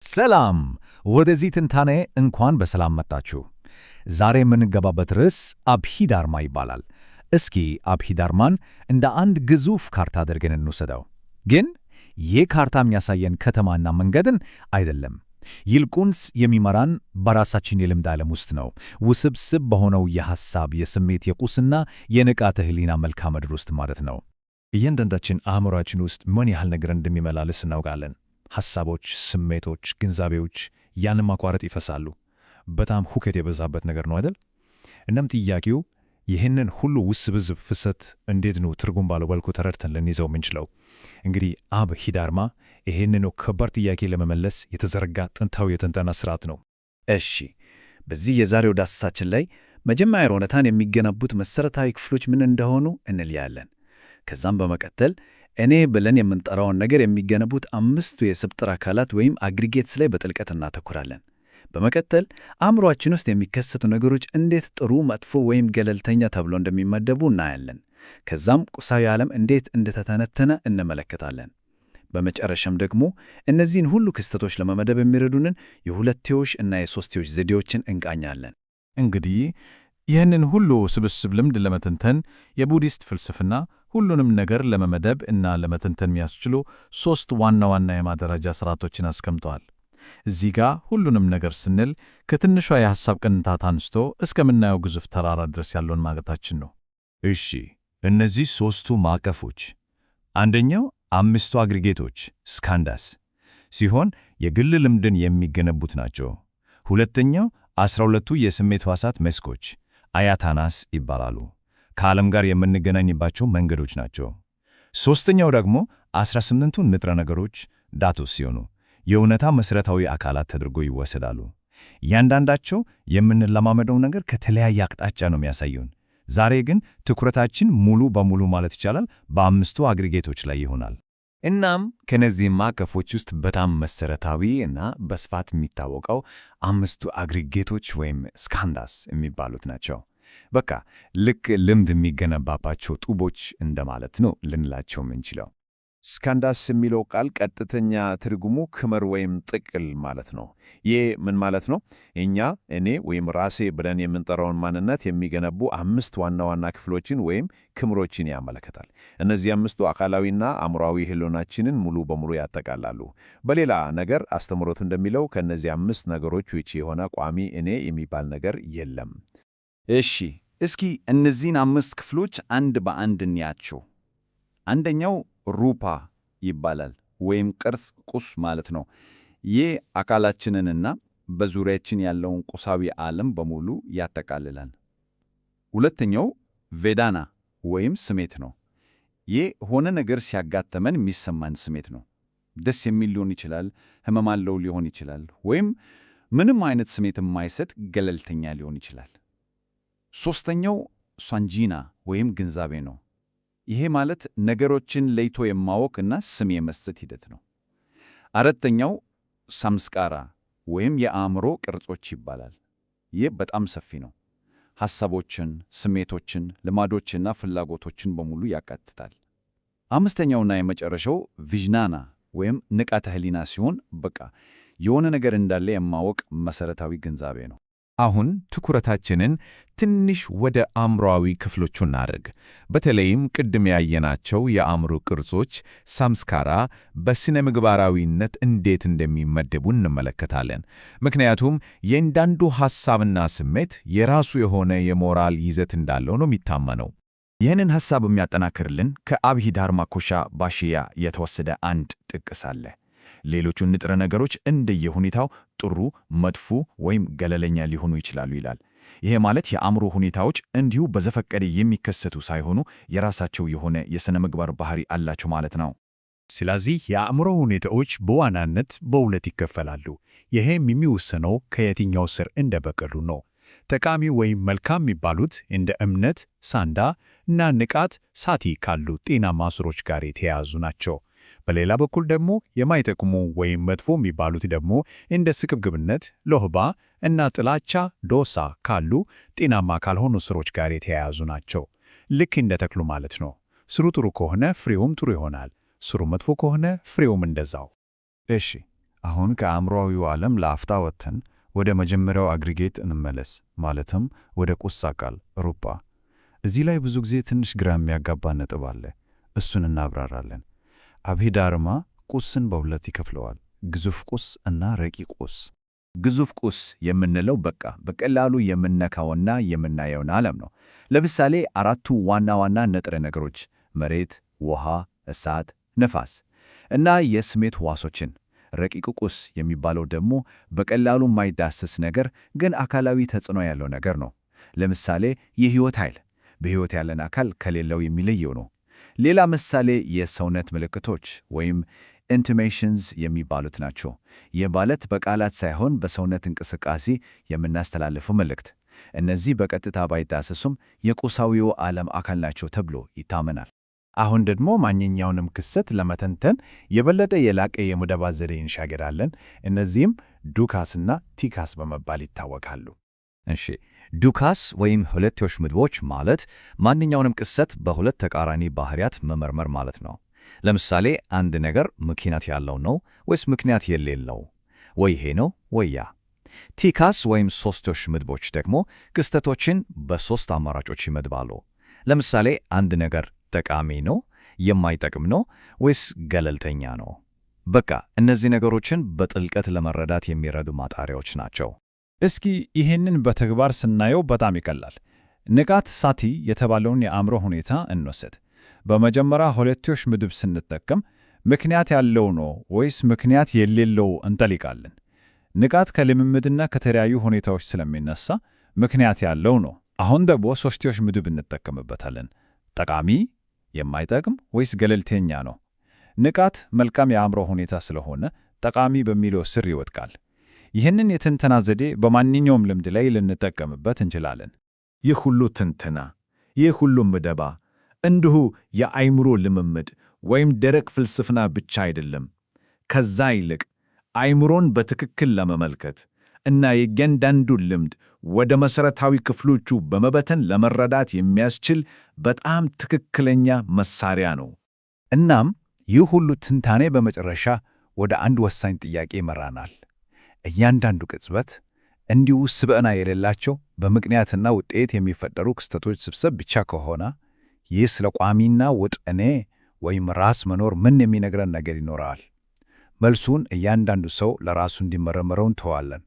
ሰላም! ወደዚህ ትንታኔ እንኳን በሰላም መጣችሁ። ዛሬ የምንገባበት ርዕስ አብሂዳርማ ይባላል። እስኪ አብሂዳርማን እንደ አንድ ግዙፍ ካርታ አድርገን እንውሰደው። ግን ይህ ካርታ የሚያሳየን ከተማና መንገድን አይደለም። ይልቁንስ የሚመራን በራሳችን የልምድ ዓለም ውስጥ ነው፣ ውስብስብ በሆነው የሐሳብ፣ የስሜት፣ የቁስና የንቃተ ሕሊና መልክዓ ምድር ውስጥ ማለት ነው። እያንዳንዳችን አእምሯችን ውስጥ ምን ያህል ነገር እንደሚመላለስ እናውቃለን። ሐሳቦች፣ ስሜቶች፣ ግንዛቤዎች ያንን ማቋረጥ ይፈሳሉ። በጣም ሁከት የበዛበት ነገር ነው አይደል? እናም ጥያቄው ይህንን ሁሉ ውስብስብ ፍሰት እንዴት ነው ትርጉም ባለው መልኩ ተረድተን ልንይዘው የምንችለው? እንግዲህ አብሂዳርማ ይህንኑ ከባድ ጥያቄ ለመመለስ የተዘረጋ ጥንታዊ የትንተና ስርዓት ነው። እሺ፣ በዚህ የዛሬው ዳሰሳችን ላይ መጀመሪያ እውነታን የሚገነቡት መሠረታዊ ክፍሎች ምን እንደሆኑ እንለያለን። ከዛም በመቀጠል እኔ ብለን የምንጠራውን ነገር የሚገነቡት አምስቱ የስብጥር አካላት ወይም aggregates ላይ በጥልቀት እናተኩራለን። በመቀጠል አእምሯችን ውስጥ የሚከሰቱ ነገሮች እንዴት ጥሩ፣ መጥፎ ወይም ገለልተኛ ተብሎ እንደሚመደቡ እናያለን። ከዛም ቁሳዊ ዓለም እንዴት እንደተተነተነ እንመለከታለን። በመጨረሻም ደግሞ እነዚህን ሁሉ ክስተቶች ለመመደብ የሚረዱንን የሁለትዮሽ እና የሶስትዮሽ ዘዴዎችን እንቃኛለን። እንግዲህ ይህንን ሁሉ ስብስብ ልምድ ለመተንተን የቡዲስት ፍልስፍና ሁሉንም ነገር ለመመደብ እና ለመተንተን የሚያስችሉ ሦስት ዋና ዋና የማደራጃ ስርዓቶችን አስቀምጠዋል። እዚህ ጋር ሁሉንም ነገር ስንል ከትንሿ የሐሳብ ቅንጣት አንስቶ እስከምናየው ግዙፍ ተራራ ድረስ ያለውን ማለታችን ነው። እሺ፣ እነዚህ ሦስቱ ማዕቀፎች፣ አንደኛው አምስቱ aggregate ኦች skandhas ሲሆን የግል ልምድን የሚገነቡት ናቸው። ሁለተኛው 12ቱ የስሜት ሕዋሳት መስኮች ayatanas ይባላሉ። ከዓለም ጋር የምንገናኝባቸው መንገዶች ናቸው። ሦስተኛው ደግሞ 18ቱ ንጥረ ነገሮች dhatus ሲሆኑ የእውነታ መሠረታዊ አካላት ተደርጎ ይወሰዳሉ። እያንዳንዳቸው የምንለማመደው ነገር ከተለያየ አቅጣጫ ነው የሚያሳዩን። ዛሬ ግን ትኩረታችን ሙሉ በሙሉ ማለት ይቻላል በአምስቱ aggregate ኦች ላይ ይሆናል። እናም ከነዚህ ማዕቀፎች ውስጥ በጣም መሰረታዊ እና በስፋት የሚታወቀው አምስቱ aggregate ኦች ወይም skandhas የሚባሉት ናቸው። በቃ ልክ ልምድ የሚገነባባቸው ጡቦች እንደማለት ነው ልንላቸው የምንችለው። Skandhas የሚለው ቃል ቀጥተኛ ትርጉሙ ክምር ወይም ጥቅል ማለት ነው። ይህ ምን ማለት ነው? እኛ፣ እኔ ወይም ራሴ ብለን የምንጠራውን ማንነት የሚገነቡ አምስት ዋና ዋና ክፍሎችን ወይም ክምሮችን ያመለክታል። እነዚህ አምስቱ አካላዊና አእምሯዊ ህልውናችንን ሙሉ በሙሉ ያጠቃላሉ። በሌላ ነገር አስተምህሮቱ እንደሚለው ከእነዚህ አምስት ነገሮች ውጪ የሆነ ቋሚ እኔ የሚባል ነገር የለም። እሺ፣ እስኪ እነዚህን አምስት ክፍሎች አንድ በአንድ እንያቸው። አንደኛው ሩፓ ይባላል፣ ወይም ቅርጽ፣ ቁስ ማለት ነው። ይህ አካላችንንና በዙሪያችን ያለውን ቁሳዊ ዓለም በሙሉ ያጠቃልላል። ሁለተኛው ቬዳና ወይም ስሜት ነው። ይህ ሆነ ነገር ሲያጋጥመን የሚሰማን ስሜት ነው። ደስ የሚል ሊሆን ይችላል፣ ህመም አለው ሊሆን ይችላል፣ ወይም ምንም አይነት ስሜት የማይሰጥ ገለልተኛ ሊሆን ይችላል። ሶስተኛው ሳንጂና ወይም ግንዛቤ ነው። ይሄ ማለት ነገሮችን ለይቶ የማወቅ እና ስም የመስጠት ሂደት ነው። አራተኛው ሳምስካራ ወይም የአእምሮ ቅርጾች ይባላል። ይህ በጣም ሰፊ ነው። ሐሳቦችን፣ ስሜቶችን፣ ልማዶችና ፍላጎቶችን በሙሉ ያካትታል። አምስተኛውና የመጨረሻው ቪዥናና ወይም ንቃተ ህሊና ሲሆን በቃ የሆነ ነገር እንዳለ የማወቅ መሰረታዊ ግንዛቤ ነው። አሁን ትኩረታችንን ትንሽ ወደ አእምሮአዊ ክፍሎቹ እናድርግ። በተለይም ቅድም ያየናቸው የአእምሮ ቅርጾች ሳምስካራ በሥነ ምግባራዊነት እንዴት እንደሚመደቡ እንመለከታለን። ምክንያቱም የእያንዳንዱ ሐሳብና ስሜት የራሱ የሆነ የሞራል ይዘት እንዳለው ነው የሚታመነው። ይህንን ሐሳብ የሚያጠናክርልን ከአብሂዳርማ ኮሻ ባሽያ የተወሰደ አንድ ጥቅስ አለ። ሌሎቹን ንጥረ ነገሮች እንደየሁኔታው ጥሩ፣ መጥፎ ወይም ገለለኛ ሊሆኑ ይችላሉ ይላል። ይሄ ማለት የአእምሮ ሁኔታዎች እንዲሁ በዘፈቀደ የሚከሰቱ ሳይሆኑ የራሳቸው የሆነ የሥነ ምግባር ባህሪ አላቸው ማለት ነው። ስለዚህ የአእምሮ ሁኔታዎች በዋናነት በሁለት ይከፈላሉ። ይሄም የሚወሰነው ከየትኛው ስር እንደበቀሉ ነው። ጠቃሚ ወይም መልካም የሚባሉት እንደ እምነት፣ ሳንዳ እና ንቃት ሳቲ ካሉ ጤናማ ስሮች ጋር የተያያዙ ናቸው። በሌላ በኩል ደግሞ የማይጠቅሙ ወይም መጥፎ የሚባሉት ደግሞ እንደ ስግብግብነት፣ ሎህባ እና ጥላቻ ዶሳ ካሉ ጤናማ ካልሆኑ ስሮች ጋር የተያያዙ ናቸው። ልክ እንደ ተክሉ ማለት ነው። ስሩ ጥሩ ከሆነ ፍሬውም ጥሩ ይሆናል። ስሩ መጥፎ ከሆነ ፍሬውም እንደዛው። እሺ፣ አሁን ከአእምሮአዊው ዓለም ለአፍታ ወጥተን ወደ መጀመሪያው aggregate እንመለስ፣ ማለትም ወደ ቁስ አካል ሩፓ። እዚህ ላይ ብዙ ጊዜ ትንሽ ግራ የሚያጋባ ነጥብ አለ። እሱን እናብራራለን። አብሂዳርማ ቁስን በሁለት ይከፍለዋል፣ ግዙፍ ቁስ እና ረቂቅ ቁስ። ግዙፍ ቁስ የምንለው በቃ በቀላሉ የምንነካውና የምናየውን ዓለም ነው። ለምሳሌ አራቱ ዋና ዋና ንጥረ ነገሮች መሬት፣ ውሃ፣ እሳት፣ ነፋስ እና የስሜት ሕዋሶችን። ረቂቅ ቁስ የሚባለው ደግሞ በቀላሉ የማይዳሰስ ነገር ግን አካላዊ ተጽዕኖ ያለው ነገር ነው። ለምሳሌ የሕይወት ኃይል በሕይወት ያለን አካል ከሌለው የሚለየው ነው። ሌላ ምሳሌ የሰውነት ምልክቶች ወይም intimations የሚባሉት ናቸው። ይህ ማለት በቃላት ሳይሆን በሰውነት እንቅስቃሴ የምናስተላልፈው መልእክት። እነዚህ በቀጥታ ባይዳሰሱም የቁሳዊው ዓለም አካል ናቸው ተብሎ ይታመናል። አሁን ደግሞ ማንኛውንም ክስተት ለመተንተን የበለጠ የላቀ የምደባ ዘዴ እንሻገራለን። እነዚህም ዱካስና ቲካስ በመባል ይታወቃሉ። እሺ፣ ዱካስ ወይም ሁለትዮሽ ምድቦች ማለት ማንኛውንም ክስተት በሁለት ተቃራኒ ባህሪያት መመርመር ማለት ነው። ለምሳሌ አንድ ነገር ምክንያት ያለው ነው ወይስ ምክንያት የሌለው፣ ወይ ይሄ ነው ወይ ያ። ቲካስ ወይም ሶስትዮሽ ምድቦች ደግሞ ክስተቶችን በሶስት አማራጮች ይመድባሉ። ለምሳሌ አንድ ነገር ጠቃሚ ነው፣ የማይጠቅም ነው ወይስ ገለልተኛ ነው። በቃ እነዚህ ነገሮችን በጥልቀት ለመረዳት የሚረዱ ማጣሪያዎች ናቸው። እስኪ ይህንን በተግባር ስናየው በጣም ይቀላል። ንቃት ሳቲ የተባለውን የአእምሮ ሁኔታ እንውሰድ። በመጀመሪያ ሁለትዮሽ ምድብ ስንጠቀም ምክንያት ያለው ነው ወይስ ምክንያት የሌለው እንጠይቃለን። ንቃት ከልምምድና ከተለያዩ ሁኔታዎች ስለሚነሳ ምክንያት ያለው ነው። አሁን ደግሞ ሶስትዮሽ ምድብ እንጠቀምበታለን። ጠቃሚ፣ የማይጠቅም ወይስ ገለልተኛ ነው? ንቃት መልካም የአእምሮ ሁኔታ ስለሆነ ጠቃሚ በሚለው ስር ይወድቃል። ይህንን የትንተና ዘዴ በማንኛውም ልምድ ላይ ልንጠቀምበት እንችላለን። ይህ ሁሉ ትንተና፣ ይህ ሁሉ ምደባ እንዲሁ የአእምሮ ልምምድ ወይም ደረቅ ፍልስፍና ብቻ አይደለም። ከዛ ይልቅ አእምሮን በትክክል ለመመልከት እና የእያንዳንዱን ልምድ ወደ መሠረታዊ ክፍሎቹ በመበተን ለመረዳት የሚያስችል በጣም ትክክለኛ መሳሪያ ነው። እናም ይህ ሁሉ ትንታኔ በመጨረሻ ወደ አንድ ወሳኝ ጥያቄ ይመራናል። እያንዳንዱ ቅጽበት እንዲሁ ስብዕና የሌላቸው በምክንያትና ውጤት የሚፈጠሩ ክስተቶች ስብስብ ብቻ ከሆነ ይህ ስለ ቋሚና ወጥ እኔ ወይም ራስ መኖር ምን የሚነግረን ነገር ይኖረዋል? መልሱን እያንዳንዱ ሰው ለራሱ እንዲመረምረው እንተዋለን።